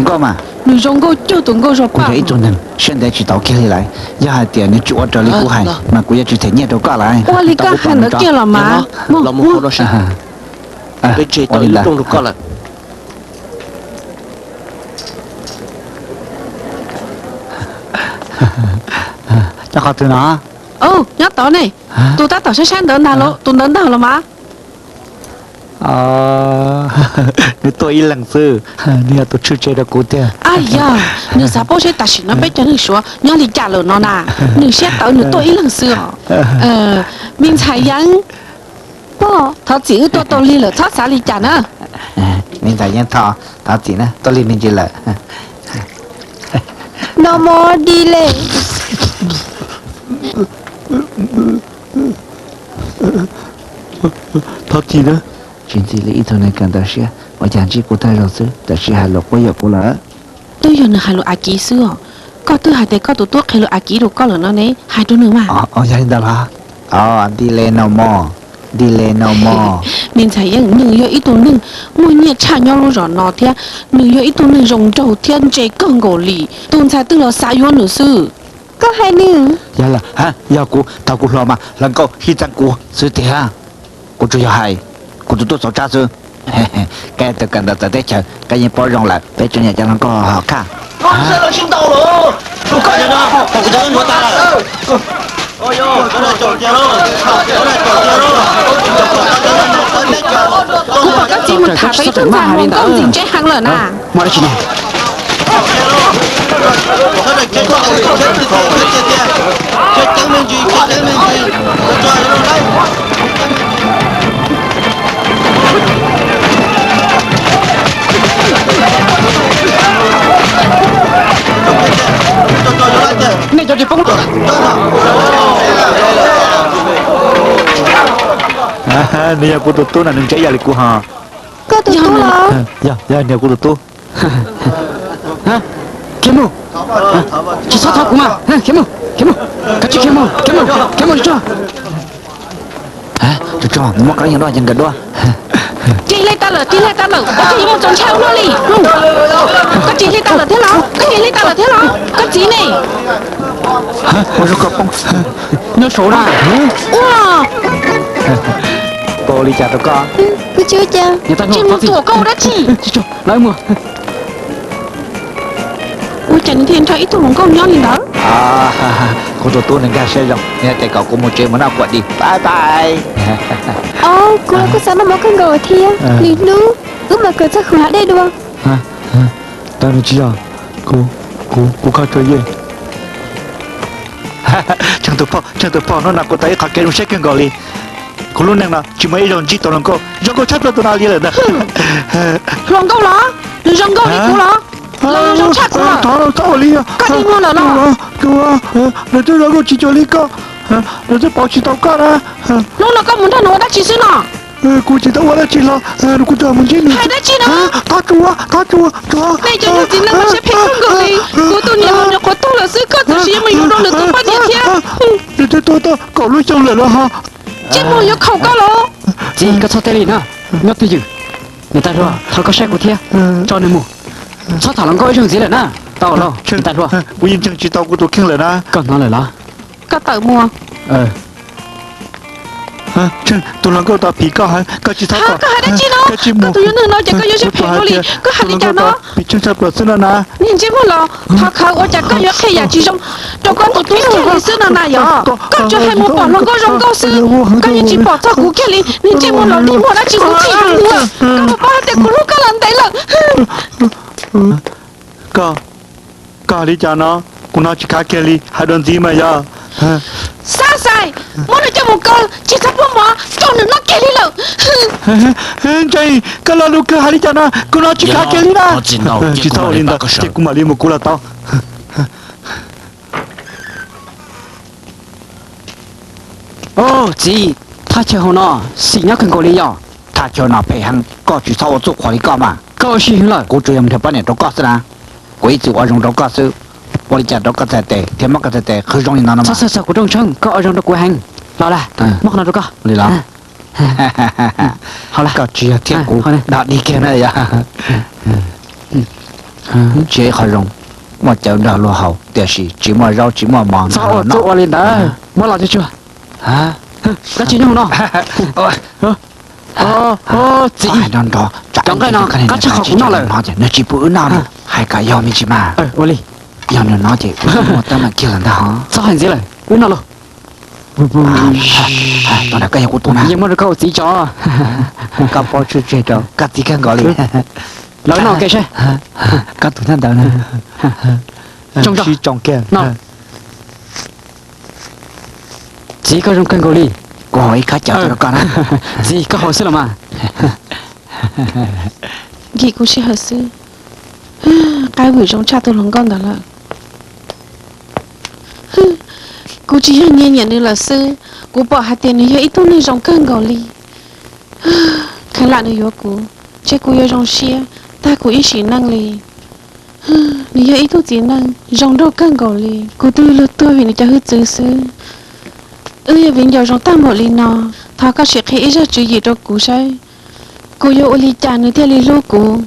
Koj mas, nws zoo nkauj cuag tus nkauj zog paj. Kuv yog ib tug neeg siab ntev tsis tau kiag li lawm, yog hais tias nws tsis ua raws li kuv hais mas kuv yuav tsis them nyiaj rau koj lawm. Ua li koj hais ntawd kiag los mas. Cov qhov twg no? Nyob tod ne. Tus tab tom saib saib ntawd ntag los, tus ntawd ntag los mas. Nws tuaj ib leeg xwb, nws yog tus tshwj tseg rau kuv tiag. Yog, nws xav paub seb tam sim no peb cov neeg Suav nyob li cas lawm no na. Nws siab tawv nws tuaj ib leeg xwb os. Me ntxhais Yeeb, thov txim wb tuaj tau lig lawm txhob xav li cas na. Me ntxhais Yeeb, thov txim na, tuaj lig me ntsis lawm. No mov di le. Thov txim na. Tsis ntxim li ib tug neeg kawm ntawv siab, ua cas ntsib kuv tag zog xwb tam sim hais lus quab yuam kuv lawm. Twb yog nws hais lus Akiv xwb os. Koj twb hais tias koj tus tub qhia lus Akiv rau koj lawm no ne, hais rau nws mas. Yog li ntawd los? Di le no mov, di le no mov. Me ntxhais Yeeb, nws yog ib tug neeg muaj nyiaj tshaj nyob lub zos no thiab, nws yog ib tug neeg zoo nraug thiab ntse kawg nkaus li. Tus ntxhais twg los xav yuav nws xwb. Koj hais nws? Yog lawm, yog kuv, thaum kuv hluas mas hluas nkauj sib txeeb kuv xwb tiag. Kuv tsuas yog hais kuv tus tub xauv tsab xwb. Koj yog tus kawm ntawv txawv teb chaws, koj yeej paub zoo lawm, peb tsuas nyiam cov hluas nkauj hom khaj. Kuv pom koj txiv mus tham tau ib tug ntxhais hluas nkauj ntxim ntse heev lawm na. Muaj dab tsi ne? Nej cov tsis poob. Nws yog kuv tus tub no, nws ntse ib yam li kuv hos. Koj tus tub los? Yog, yog, nws yog kuv tus tub. Khiav mus. Tsis txhob thov kuv mas. Khiav mus, khiav mus. Koj tsis khiav mus, khiav mus, khiav mus tsuag. Tsuag, muab koj ib nyuag duab ces nkawd duab. Tig hle tau lawm, tig hle tau lawm, koj tsis yuav mus txaus ntshai ua luaj li. Koj tig hle tau lawm thiab los? Koj tig hle tau lawm thiab los? Koj txiv ne? Ua rau koj poob. Nyob saud na. Ua, poob li cas rau koj? Tsis mus tuam koj ua dab tsi? Lawv mus. Ua cas nws thiaj nrog ib tug hluas nkauj nyob li ntawd? Kuv tus tub nws nkag siab zoo, nws hais tias kom kuv mus tsev mus noj kuam di. Pab pab. Kuv los kuj xav noj mov kawg nkaus thiab. Lwm hnub wb mam kawm txog khoom hav dej dua. Tau, nws tsis yog, kuv, kuv kho tsuas yeej. Tsheej tus phauj, tsheej tus phauj, hnub no kuv tau ib qho kev zoo siab kawg nkaus li. Kuv lub neej no tsis muaj ib zaug ntsib tau hluas nkauj zoo nkauj tshaj plaws tus no li lawm ntag. Hluas nkauj los? Nws zoo nkauj li kuv los? Los zoo tshaj kuv los? Koj dig muag lawm los? Lawv twb zoo nkauj tsis cuag li koj, lawv twb pauv tsis tau koj na. Hnub no koj mus nrog nws ua dab tsi xwb no? Kuv tsis tau ua dab tsi hlo, kuv tsuas mus ntsib nws. Hais dab tsi no? Thov tsuav, thov tsuav, tsuav. Nej cov niag txiv neej no siab phem kawg nkaus li. Kuv tus niam laus nyuam qhuav tuag lawm xwb, koj txawm sis yuav mus yuav rau nws tus poj niam thiab. Nws twb tuag tau kaum lub xyoo lawm los ho. Ntsej muag yuav khaum koj los? Txiv, koj txhob teb li na. Nyob twj ywm. Niam tais hluas, thov koj saib kuv thiab, tso nws mus. Txhob tham hluas nkauj ib zaug ntxiv lawm na. Tau lauj, niam tais hluas. Kuv yeej ntseeg tsis tau kuv tus kheej lawm na. Koj hnov lawm los? Koj tawm mus. Tus hluas nkauj tau phim koj heev, koj tsis txhob, koj hais dab tsi no? Koj tsis mus. Tus yog neeg no ces koj yuav siab phem ua li, koj hais li cas no? Phim Tsheej tshaj plaws xwb no na. Niag ntsej muag los, thov khawv, ua cas koj yuav qhia yam tsis zoo rau koj tus tub kiag li xwb no na yom? Koj tsuas hais mus pom hluas nkauj zoo nkauj xwb, koj yeej tsis pom txog kuv kiag li. Niag ntsej muag los, ntsej muag dab tsi kuv tsis zoo ua. Koj puas paub hais tias kuv hlub koj los ntev lawm? Koj, koj hais li cas no? Kuv hnov tsis khav kiag li, hais dua ntxiv mas yog. Xav xaiv, muab nws coj mus kaw, tsis txhob puag mov rau nws noj kiag li lawm. Ntseeg, koj lo lus kawg hais li cas no? Kuv hnov tsis khav kiag li na. Tsis txhob ua li ntawd, ces kuv mam li mus kuv los tau. Txiv, thaj chaw hauv no xim nyob kawg nkaus li yom? Thaj chaw no phem heev, koj tsis txhob ua txuj qhuas li koj mas. Koj ua si heev lawm. Kuv tsuas yog mus nrhiav poj niam rau koj xwb na. Kuv ib txwm ua zoo rau koj xwb, ua li cas rau koj txhais tes thiaj muab koj txhais tes qhwv zoo li no no mas. Txhob xav, kuv Rooj Tsheej, koj ua zoo rau kuv heev. Los lawm, muab qhov no rau koj. Li los? Koj tsis yog thiab kuv dog dig kiag na yog. Tsis yog ib qho zoo, muaj cawv nrog luag haus, tiam sis tsis muaj zaub tsis muaj mov. Txhob ua txuj ua li ntawd, muab los tsuag tsuag. Dab tsi nyob hauv no? Txiv, cov nqaij no qab tshaj qhov kuv noj lawm, nws tsis pub wb noj li. Hais kom yog me ntsis mas. Ua li, yog nws noj ces wb muaj teeb meem kiag lawm ntag hos. Txhob hais ntxiv lawm, wb noj lauj. Tus ntawd koj yog kuv tus na. Yeej muab rau koj ua txiv tso. Koj paub tswj tseg rau koj txiv kawg nkaus li. Lawv noj ua ke saib. Koj tus nyob ntawd na. Zoo tso. Txiv, koj zoo kawg nkaus li. Kuv haus ib khob cawv rau koj na. Txiv, koj haus xwb los mas. Nkim kuv sij hawm xwb. Qaib vwm zoo tshaj tus hluas nkauj ntawd lawm. Kuv tsis yog nyiam nyiam nws lawm xwb, kuv pom hais tias nws yog ib tug neeg zoo kawg nkaus li. Kheev lam nws yuav kuv, ntshe kuv yuav zoo siab tag kuv ib sim neej li. Nws yog ib tug txiv neej zoo nraug kawg nkaus li. Kuv twb luag tuag vim nws cov hwj txwv xwb. Wb yog viv ncaus zoo tag npaum li no, thov koj sim qhia ib zaj tswv yim rau kuv saib, kuv yuav ua li cas nws thiaj li hlub kuv?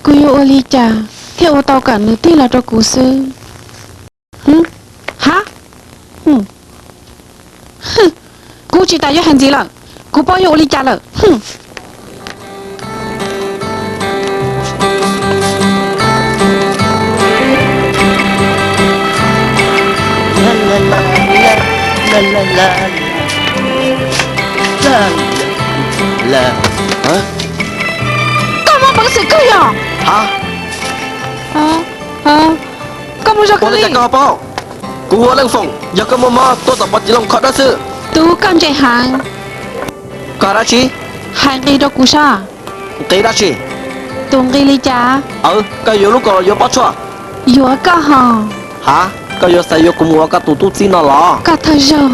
Kuv yuav ua li cas thiaj ua tau kom nws tig los rau kuv xwb? Ha, kuv tsis tas yuav hais ntxiv lawm, kuv paub yuav ua li cas lawm. Koj muaj peev xwm kawg yog? Koj muaj zog kawg li. Koj paub, kuv hu ua Leej Foom, yog koj muaj mob tuaj tom Pov Txiv Looj kho dawb xwb. Tus koj ntse heev. Koj dab tsi? Hais nqi rau kuv saib. Nqi dab tsi? Tus nqi li cas? Koj yuav lub kaus los yuav pob tshuaj? Yuav koj hos. Ha, koj yuav xav yuav kuv mus ua koj tus tub txib no los? Koj thawj zaug.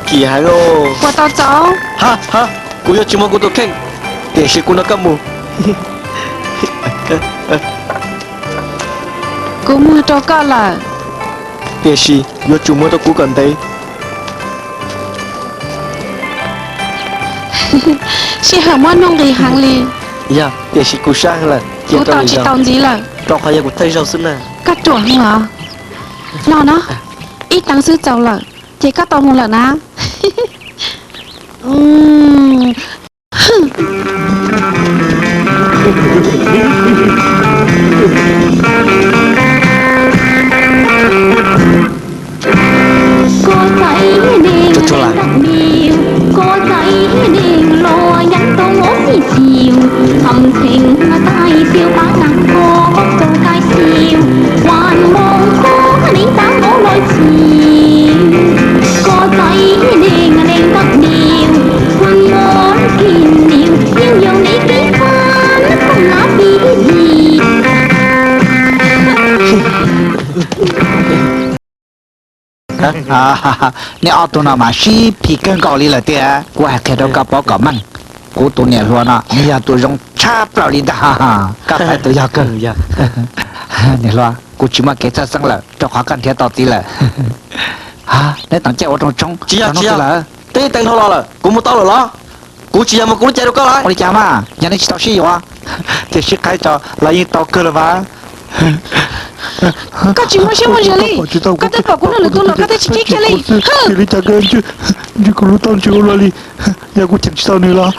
Kim heev lauj. Puas tau txaus? Ha ha, kuv yuav tsis muag kuv tus kheej, tiam sis kuv nrog koj mus. Kuv muag rau koj lawm, tiam sis yuav tsum muag rau kuv kom ntev. Sij hawm muab nuj nqis heev li. Yog, tiam sis kuv sab heev lawm, kuv tos tsis tau ntxiv lawm, rau qhov yog kuv thawj zaug xwb na. Koj ruam heev los? Los no, ib teev xwb txaus lawm, ces koj tau mus lawm na. Nej ob tug no mas sib phim kawg nkaus li lawm tiag. Kuv hais qhia rau koj paub kom meej, kuv tus niam hluas no nws yog tus zoo tshaj plaws li ntag. Koj pab tus yog kawg. Niam hluas, kuv tsis muaj kev txhawj xeeb lawm rau qhov koj nrhiav tau txiv lawm. Neb teem caij ua rooj tshoob tsis yog tsis yog lawm. Twb teev dhau los lawm, kuv mus tau lawm los? Kuv tsis yog mus kuv lub caij rau koj lawm. Ua li cas mas yog nej tsis tau sib yuav, ces sib qhaib tso los yeej tau kawg los mas. Koj tsis muaj siab muaj ntsws li, koj twb pom kuv nrog lwm tus los koj twb tsis ceeb kiag li. Li cas koj ntsia kuv lub taub ntsws ua luaj li, yog kuv cheem tsis tau nws los?